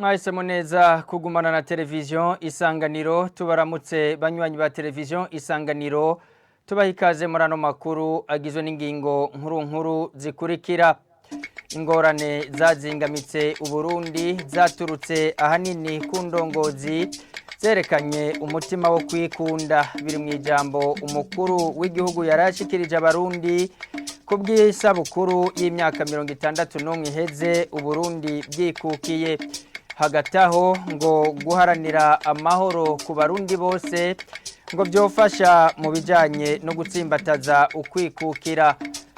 Mwahisemo neza kugumana na televiziyo Isanganiro. Tubaramutse banywanyi ba televiziyo Isanganiro, tubaha ikaze muri ano makuru agizwe n'ingingo nkuru nkuru zikurikira: ingorane zazingamitse Uburundi zaturutse ahanini ku ndongozi zerekanye umutima wo kwikunda. Biri mu ijambo umukuru w'igihugu yarashikirije Abarundi ku bw'isabukuru y'imyaka 61 iheze Uburundi bwikukiye. Hagati aho ngo guharanira amahoro ku Barundi bose ngo byofasha mu bijyanye no gutsimbataza ukwikukira,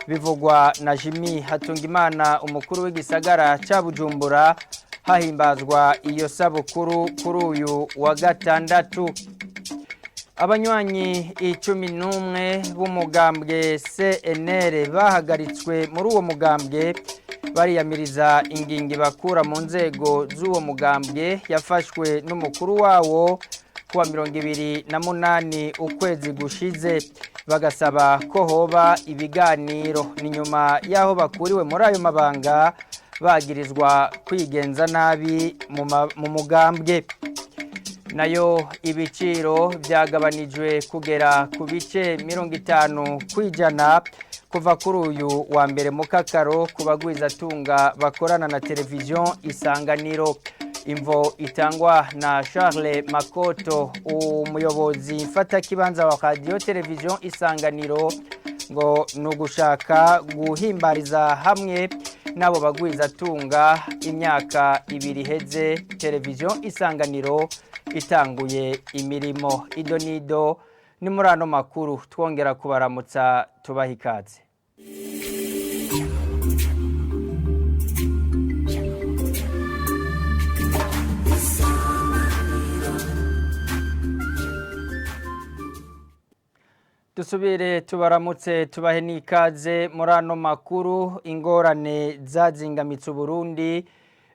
bivugwa na Jimmy Hatungimana, umukuru w'igisagara cya Bujumbura, hahimbazwa iyo sabukuru kuri uyu wa gatandatu. Abanywanyi 11 b'umugambwe CNL bahagaritswe muri uwo mugambwe bariyamiriza ingingo bakura mu nzego z'uwo mugambwe yafashwe n'umukuru wawo kuwa 28 ukwezi gushize, bagasaba ko hoba ibiganiro. Ni nyuma y'aho bakuriwe muri ayo mabanga bagirizwa kwigenza nabi mu mugambwe. Nayo ibiciro byagabanijwe kugera ku bice 50% kuva kuri uyu wa mbere mu kakaro ku bagwizatunga bakorana na televiziyo Isanganiro. Imvo itangwa na Charles Makoto, umuyobozi mfatakibanza wa radiyo televiziyo Isanganiro, ngo ni ugushaka guhimbariza hamwe n'abo bagwizatunga imyaka 2 iheze televiziyo Isanganiro itanguye imirimo. Ido nido ni muri ano makuru, twongera kubaramutsa, tubaha ikaze. Dusubire tubaramutse, tubahe n'ikaze muri ano makuru. Ingorane zazingamitse Uburundi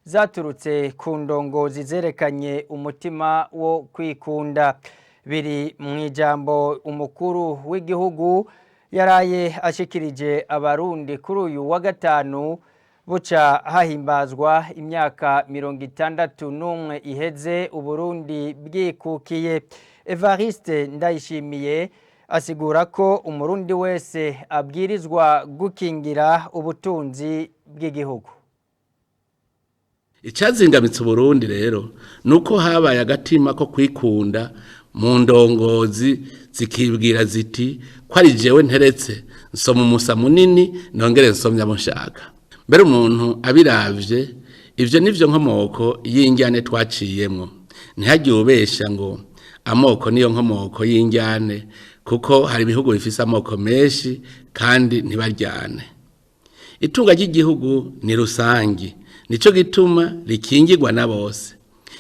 zaturutse ku ndongozi zerekanye umutima wo kwikunda. Biri mu ijambo umukuru w'igihugu yaraye ashikirije Abarundi kuri uyu wa gatanu, buca hahimbazwa imyaka 61 iheze Uburundi bwikukiye. Evariste Ndayishimiye asigura ko Umurundi wese abwirizwa gukingira ubutunzi bw'igihugu. Icyazingamitse Uburundi rero nuko habaye agatima ko kwikunda mu ndongozi, zikibwira ziti ko ari jewe nteretse nsoma umusa munini, nongere nsomye abo nshaka. Mbere umuntu abiravye, ivyo nivyo nkomoko y'injyane twaciyemwo. Ntihagire ubesha ngo amoko niyo nkomoko y'injyane, kuko hari ibihugu bifise amoko menshi kandi ntibaryane. Itunga ry'igihugu ni rusangi, nico gituma rikingirwa na bose.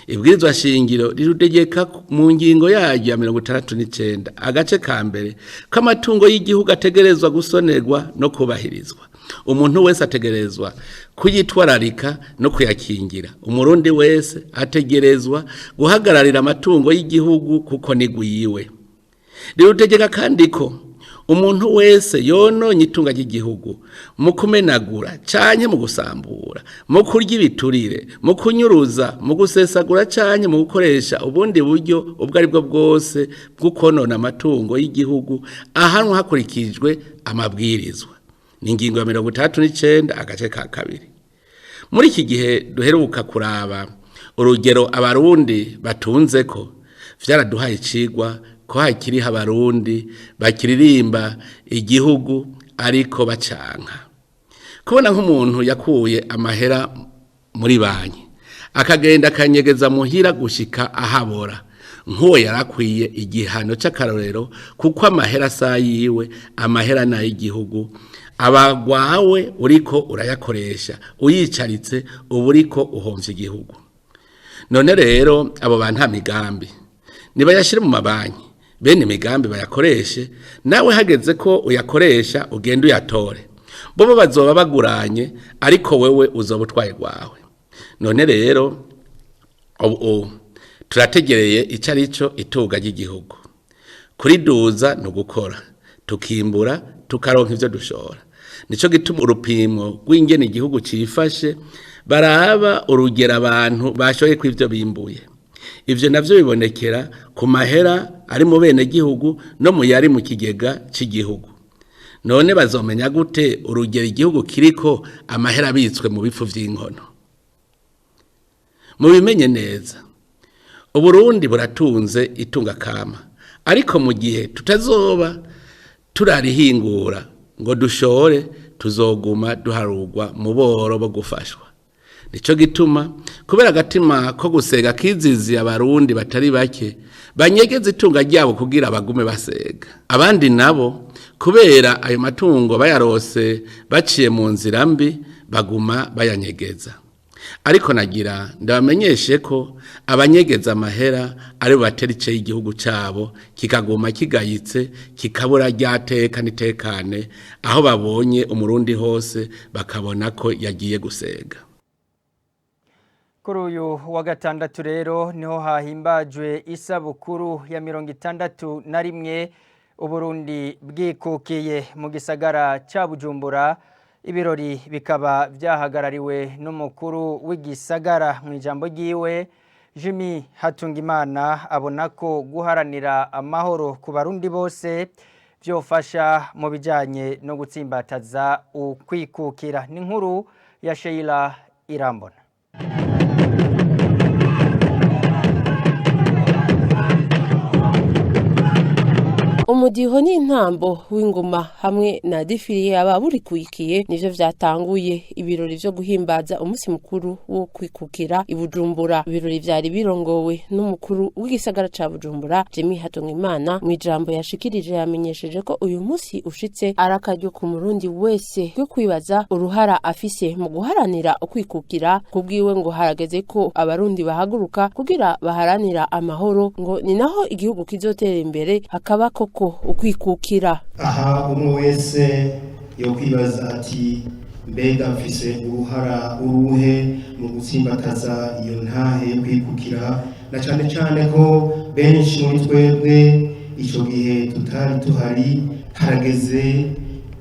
Ibwirizwa shingiro rirutegeka mu ngingo yaryo ya 69 agace ka mbere ko amatungo y'igihugu ategerezwa gusonerwa no kubahirizwa. Umuntu wese ategerezwa kuyitwararika no kuyakingira. Umurundi wese ategerezwa guhagararira amatungo y'igihugu kuko ni gwiwe. Rirutegeka kandi ko umuntu wese yononye itunga ry'igihugu mu kumenagura canke mu gusambura, mu kurya ibiturire, mu kunyuruza, mu gusesagura canke mu gukoresha ubundi buryo ubwo ari bwo bwose bwo konona amatungo y'igihugu ahanwa hakurikijwe amabwirizwa. Ni ingingo ya 69 agace ka kabiri. Muri iki gihe duheruka kuraba urugero Abarundi batunze ko vyaraduhaye icigwa ko hakiriho Abarundi bakiririmba igihugu ariko bacanka. Kubona nk'umuntu yakuye amahera muri banki akagenda akanyegeza muhira gushika ahabora, nk'uwo yarakwiye igihano c'akarorero, kuko amahera asa yiwe, amahera n'ay'igihugu. Abagwawe uriko urayakoresha uyicaritse, uba uriko uhomvya igihugu. None rero abo bantu nta migambi, nibayashyire mu mabanki, bene imigambi bayakoreshe. Nawe hageze ko uyakoresha ugende uyatore. Bobo bazoba baguranye, ariko wewe uzoba utwaye rwawe. None rero ubu turategereye icyo ari cyo itunga ry'igihugu. Kuriduza ni ugukora, tukimbura, tukaronka ibyo dushora. Nico gituma urupimo rw'ingene igihugu cifashe baraba urugero abantu bashoye kw'ivyo bimbuye. Ivyo navyo bibonekera ku mahera ari mu bene gihugu no mu yari mu kigega c'igihugu. None bazomenya gute urugero igihugu kiriko amahera abitswe mu bifu vy'inkono? Mubimenye neza, Uburundi buratunze itunga kama, ariko mu gihe tutazoba turarihingura ngo dushore, tuzoguma duharugwa mu boro bo gufashwa. Nico gituma kubera agatima ko gusega kiziziye abarundi batari bake banyegeza itunga ryabo kugira bagume basega. Abandi nabo kubera ayo matungo bayarose baciye mu nzira mbi baguma bayanyegeza. Ariko nagira ndabamenyeshe ko abanyegeza amahera ari bo batera ice y'igihugu cabo kikaguma kigayitse kikabura ryateka n'itekane, aho babonye umurundi hose bakabona ko yagiye gusega. Kuri uyu wa gatandatu rero niho hahimbajwe isabukuru ya 61 Uburundi bwikukiye mu gisagara ca Bujumbura. Ibirori bikaba vyahagarariwe n'umukuru w'igisagara. Mu ijambo ryiwe, Jimmy Hatungimana abona ko guharanira amahoro ku barundi bose vyofasha mu bijanye no gutsimbataza ukwikukira. Ni inkuru ya Sheila Irambona. Umudiho n'intambo w'ingoma hamwe na défilé aba burikwikiye nivyo vyatanguye ibirori vyo guhimbaza umunsi mukuru wo kwikukira i Bujumbura. Ibirori vyari birongowe n'umukuru w'igisagara ca Bujumbura, Jimmy Hatungimana. Mu ijambo yashikirije, yamenyesheje ko uyu munsi ushitse ari akaryo ku murundi wese yo kwibaza uruhara afise mu guharanira ukwikukira. Kubwiwe, ngo harageze ko abarundi bahaguruka kugira baharanira amahoro, ngo ni naho igihugu kizotera imbere hakaba koko ukwikukira. Aha umwe wese yo kwibaza ati: "Mbega mfise uruhara uruhe mu gutsimbataza iyo ntahe yo kwikukira?" Na cane cane ko benshi muri twebwe ico gihe tutari tuhari. Harageze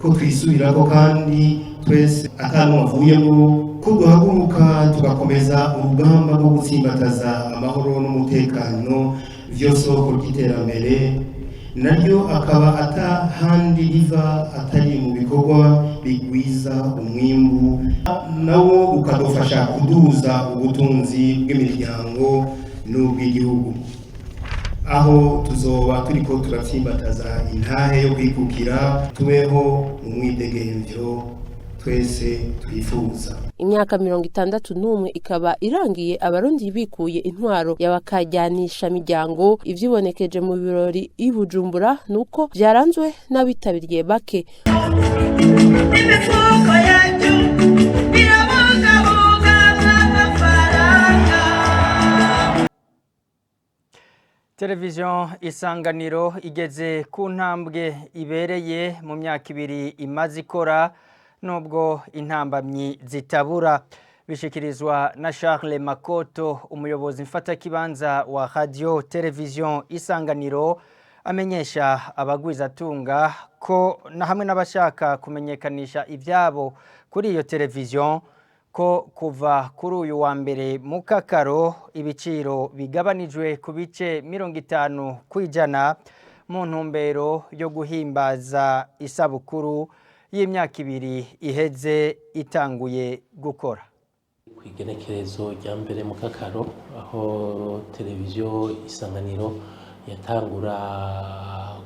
ko twisubirako kandi twese atanumwe avuyemo, ko duhaguruka tugakomeza urugamba rwo gutsimbataza amahoro n'umutekano, vyo soko ry'iterambere, naryo akaba ata handi riva atari mu bikorwa bigwiza umwimbu, nawo ukadufasha kuduza ubutunzi bw'imiryango n'ubw'igihugu. Aho tuzoba turiko turatsimbataza intahe yo kwikukira, tubeho mu mwidegemvyo twese twifuza. Imyaka 61 ikaba irangiye abarundi bikuye intwaro y'abakajyanisha miryango. Ivyibonekeje mu birori i Bujumbura nuko vyaranzwe n'abitabiriye bake. Imifuko yacu irabungabunga amafaranga. Televiziyo Isanganiro igeze ku ntambwe ibereye mu myaka 2 imaze ikora, nubwo intambamyi zitabura. Bishikirizwa na Charles Makoto, umuyobozi mfatakibanza wa Radio Televiziyo Isanganiro, amenyesha abagwizatunga ko na hamwe n'abashaka kumenyekanisha ibyabo kuri iyo televiziyo ko kuva kuri uyu wa mbere mu kakaro ibiciro bigabanijwe ku bice 50% mu ntumbero yo guhimbaza isabukuru y'imyaka 2 iheze itanguye gukora. Ku igenekerezo rya mbere mu kakaro, aho televiziyo Isanganiro yatangura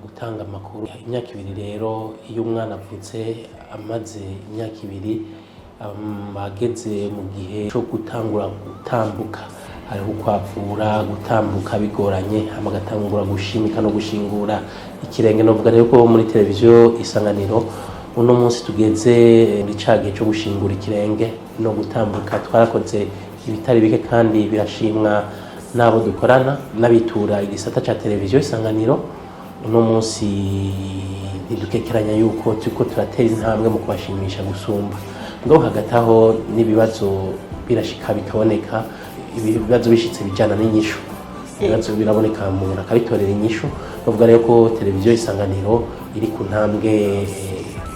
gutanga amakuru, imyaka 2 rero, iyo umwana avutse amaze imyaka 2, ageze mu gihe cyo gutangura gutambuka, hariho ukwavura gutambuka bigoranye, hama agatangura gushimika no gushingura ikirenge. Novuga rero ko muri televiziyo Isanganiro uno munsi tugeze muri ca gihe cyo gushingura ikirenge no gutambuka. Twarakoze ibitari bike kandi birashimwa n'abo dukorana n'abitura igisata ca televiziyo Isanganiro. Uno munsi ntidukekeranya yuko turiko turatera intambwe mu kubashimisha gusumba. Ngo hagati aho n'ibibazo birashika bikaboneka. Ibibazo bishitse bijana n'inyishu, ibibazo biraboneka umuntu akabitorera inyishu. Bavuga rero ko televiziyo Isanganiro iri ku ntambwe.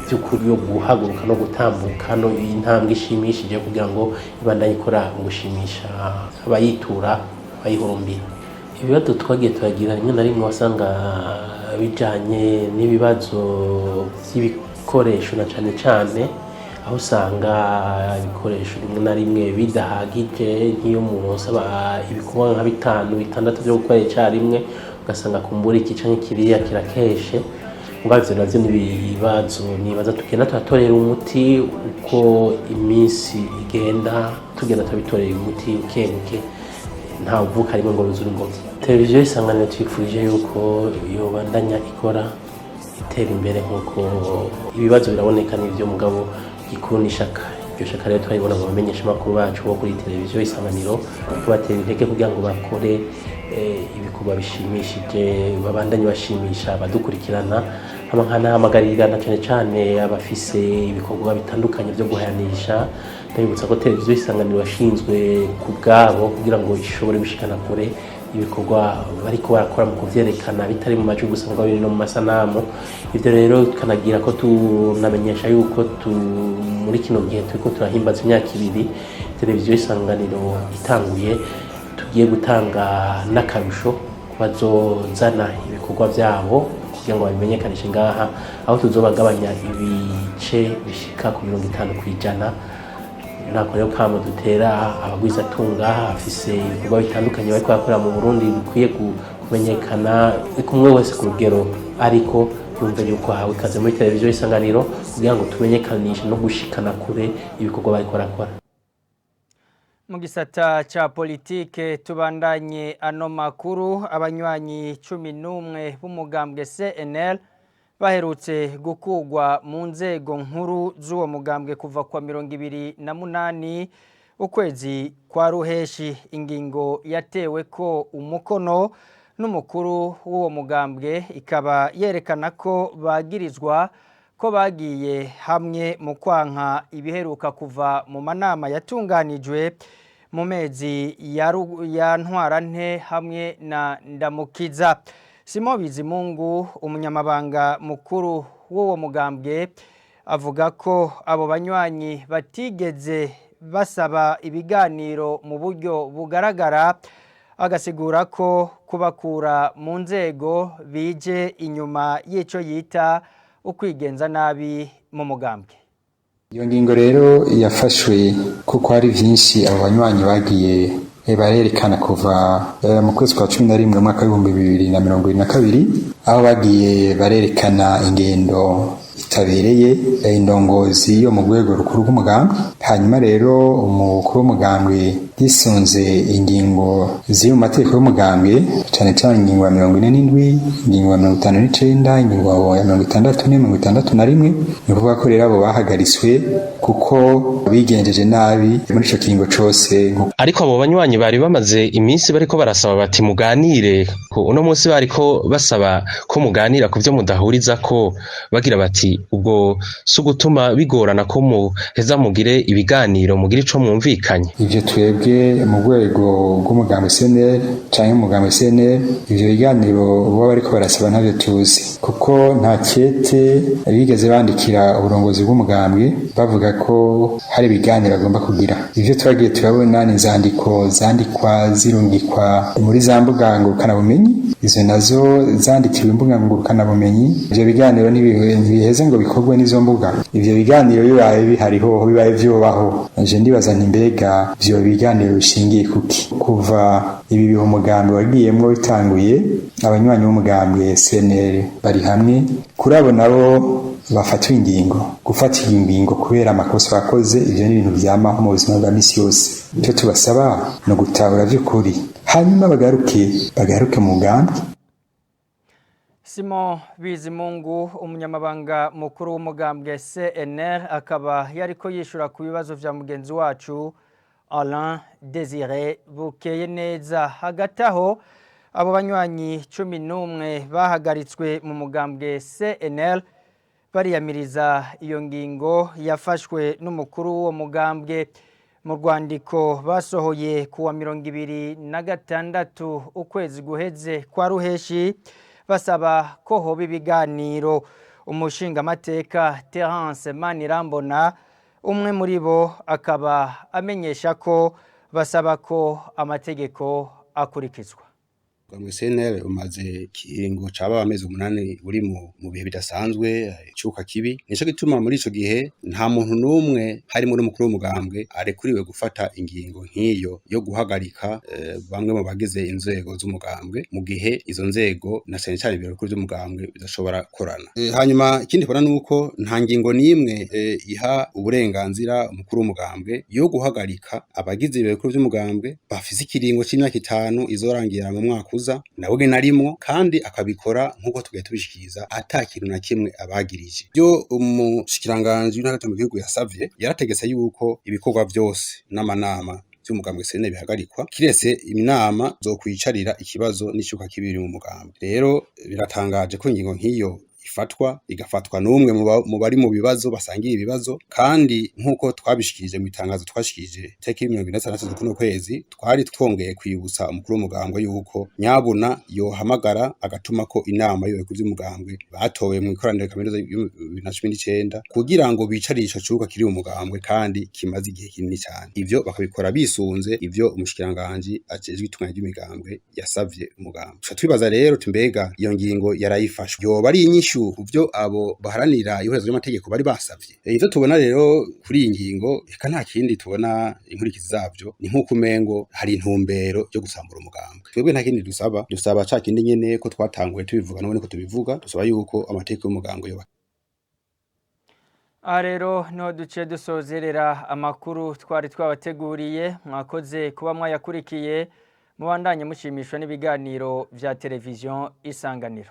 by'ukuri yo guhaguruka no gutambuka, no intambwe ishimishije kugira ngo ibandanye ikora mu gushimisha abayitura, abayihurumbira. Ibibazo twagiye turagira, rimwe na rimwe wasanga bijanye n'ibibazo by'ibikoresho, na cane cane aho usanga ibikoresho rimwe na rimwe bidahagije, nk'iyo muronse ibikorwa nka bitanu, bitandatu byo gukora icarimwe, ugasanga kumbura iki canke kiriya kirakeshe. Mugabo ivyo navyo ni ibibazo nibaza tugenda turatorera umuti uko iminsi igenda, tugenda turabitorera umuti buke buke. Nta uvuka rimwe ngo ruzure ingobyi. Televiziyo Isanganiro twifurije yuko yobandanya ikora, itera imbere, nk'uko ibibazo biraboneka n'ivyo, mugabo gikuru n'ishaka. Iryo shaka rero turabibona mu bamenyeshamakuru bacu bo kuri Televiziyo Isanganiro, tubatera intege kugira ngo bakore ibikorwa bishimishije, babandanye bashimisha abadukurikirana. Hama nkanahamagarira na cane cane abafise ibikorwa bitandukanye vyo guhayanisha, ndabibutsa ko Televiziyo Isanganiro yashinzwe ku bwabo kugira ngo ishobore gushikana kure ibikorwa bariko barakora mu kuvyerekana, bitari mu majwi gusa mugabo biri no mu masanamu. Ivyo rero tukanagira ko tunamenyesha yuko muri kino gihe turiko turahimbaza imyaka 2 Televiziyo Isanganiro itanguye, tugiye gutanga n'akarusho ku bazozana ibikorwa vyabo kugira ngo babimenyekanishe ngaha, aho tuzobagabanya ibice bishika ku 50%. Nako rero kamo dutera abagwizatunga afise ibikorwa bitandukanye bariko barakora mu Burundi bikwiye kumenyekana, kumwe wese ku rugero, ariko yumve yuko ahawe ikaze muri Televiziyo Isanganiro kugira ngo tumenyekanishe no gushikana kure ibikorwa bariko barakora. Mu gisata ca politike tubandanye ano makuru. Abanywanyi 11 b'umugambwe CNL baherutse gukugwa mu nzego nkuru z'uwo mugambwe kuva kwa 28 ukwezi kwa ruheshi. Ingingo yatewe ko umukono n'umukuru w'uwo mugambwe ikaba yerekana ko bagirizwa ko bagiye hamwe mu kwanka ibiheruka kuva mu manama yatunganijwe mu mezi ya Ntwarante hamwe na Ndamukiza. Simon Bizimungu, umunyamabanga mukuru w'uwo mugambwe, avuga ko abo banywanyi batigeze basaba ibiganiro mu buryo bugaragara, agasigura ko kubakura mu nzego bije inyuma y'ico yita ukwigenza nabi mu mugambwe. Iyo ngingo rero yafashwe kuko hari vyinshi abo banywanyi bagiye barerekana kuva mu kwezi kwa 11 mwaka w'2022, aho bagiye barerekana ingendo itabereye indongozi yo mu rwego rukuru rw'umugambwe. Hanyuma rero umukuru w'umugambwe yisunze ingingo ziri mu mategeko y'umugambwe, cane cane ingingo ya 47, ingingo ya 59, ingingo ya 60 na 61. Ni ukuvuga ko rero abo bahagaritswe kuko bigenjeje nabi muri ico kiringo cose. Ariko abo banywanyi bari bamaze iminsi bariko barasaba bati muganire, uno munsi bariko basaba ko muganira ku vyo mudahuriza, ko bagira bati ubwo si ugutuma bigorana ko muheza mugire ibiganiro, mugire ico mwumvikanye. Ivyo twebwe mu rwego rw'umugambwe CNL canke umugambwe CNL, ivyo biganiro baba bariko barasaba ntavyo tuzi, kuko nta kete bigeze bandikira uburongozi bw'umugambwe bavuga ko hari ibiganiro bagomba kugira. Ivyo twagiye turabona ni inzandiko zandikwa zirungikwa muri za mbuga ngurukanabumenyi, izo nazo zandikiwe imbuga ngurukanabumenyi. Ivyo biganiro ntibiheze ngo bikorwe n'izo mbuga. Ivyo biganiro bibaye bihariho, bibaye vyobaho, nje ndibaza nti mbega ivyo biganiro bishingiye kuki? Kuva ibi bihe umugambi wagiyemwo bitanguye, abanywanyi b'umugambwe CNL bari hamwe. Kuri abo nabo bafatwa ingingo, gufata ingingo kubera amakosa bakoze, ivyo ni ibintu vyamaho mu buzima bwa misi yose. Icyo tubasaba ni ugutahura vy'ukuri, hanyuma bagaruke mu mugambi. Simon Bizimungu, umunyamabanga mukuru w'umugambwe CNL, akaba yariko yishura ku bibazo vya mugenzi wacu Alain Désiré Bukeye neza. Hagati aho abo banywanyi 11 bahagaritswe mu mugambwe CNL bariyamiriza iyo ngingo yafashwe n'umukuru w'uwo mugambwe. Mu rwandiko basohoye kuwa 26 ukwezi guheze kwa ruheshi, basaba ko hoba ibiganiro. Umushingamateka Terence Manirambona, umwe muri bo, akaba amenyesha ko basaba ko amategeko akurikizwa. Umugambwe CNL umaze ikiringo caba amezi 8 uri mu bihe bidasanzwe, icuka kibi. Nico gituma muri ico gihe nta muntu n'umwe, harimo n'umukuru w'umugambwe, arekuriwe gufata ingingo nk'iyo yo guhagarika bamwe mu bagize inzego z'umugambwe, mu gihe izo nzego na cane cane ibiro bikuru vy'umugambwe bidashobora gukorana. Hanyuma ikindi tubona nuko nta ngingo n'imwe iha uburenganzira umukuru w'umugambwe yo guhagarika abagize ibiro bikuru vy'umugambwe bafise ikiringo c'imyaka 5 izorangira mu mwaka uza, nawe nyene arimwo, kandi akabikora nk'uko tugiye tubishikiriza ata kintu na kimwe abagirije. Ivyo umushikiranganji w'intara mu gihugu yasavye, yarategetse yuko ibikorwa vyose n'amanama vy'umugambwe CNL bihagarikwa, kiretse inama zokwicarira ikibazo n'icuka kibi mu mugambwe. Rero biratangaje ko ingingo nk'iyo ifatwa, igafatwa n'umwe mu bari mu bibazo, basangiye ibibazo. Kandi nk'uko twabishikirije mu itangazo twashikirije tariki 26 z'ukuno kwezi, twari twongeye kwibutsa umukuru w'umugambwe yuko nyabuna yohamagara agatuma ko inama y'ibiro vy'umugambwe batowe mu ikoraniro kaminuza 2019 kugira ngo bicarire ico cuka kiri mu mugambwe kandi kimaze igihe kinini cyane. Ivyo bakabikora bisunze ivyo umushikiranganji ajejwe itunganya ry'imigambwe yasavye umugambwe. Tuca twibaza rero tuti: mbega iyo ngingo yarayifashwe yoba ari inyishu kuvyo abo baharanira ihurizwa ry'amategeko bari basavye? Ivyo tubona rero kuri iyi ngingo, eka nta kindi tubona, inkurikizi zavyo ni nk'uko umengo hari intumbero yo gusambura umugambwe. Twebwe nta kindi dusaba, dusaba ca kindi nyene ko twatanguye tubivuga, none ko tubivuga, dusaba yuko amategeko y'umugambwe yoba Aha rero niho duce dusozerera amakuru twari twabateguriye. Mwakoze kuba mwayakurikiye. Mubandanye mushimishwa n'ibiganiro vya Televiziyo Isanganiro.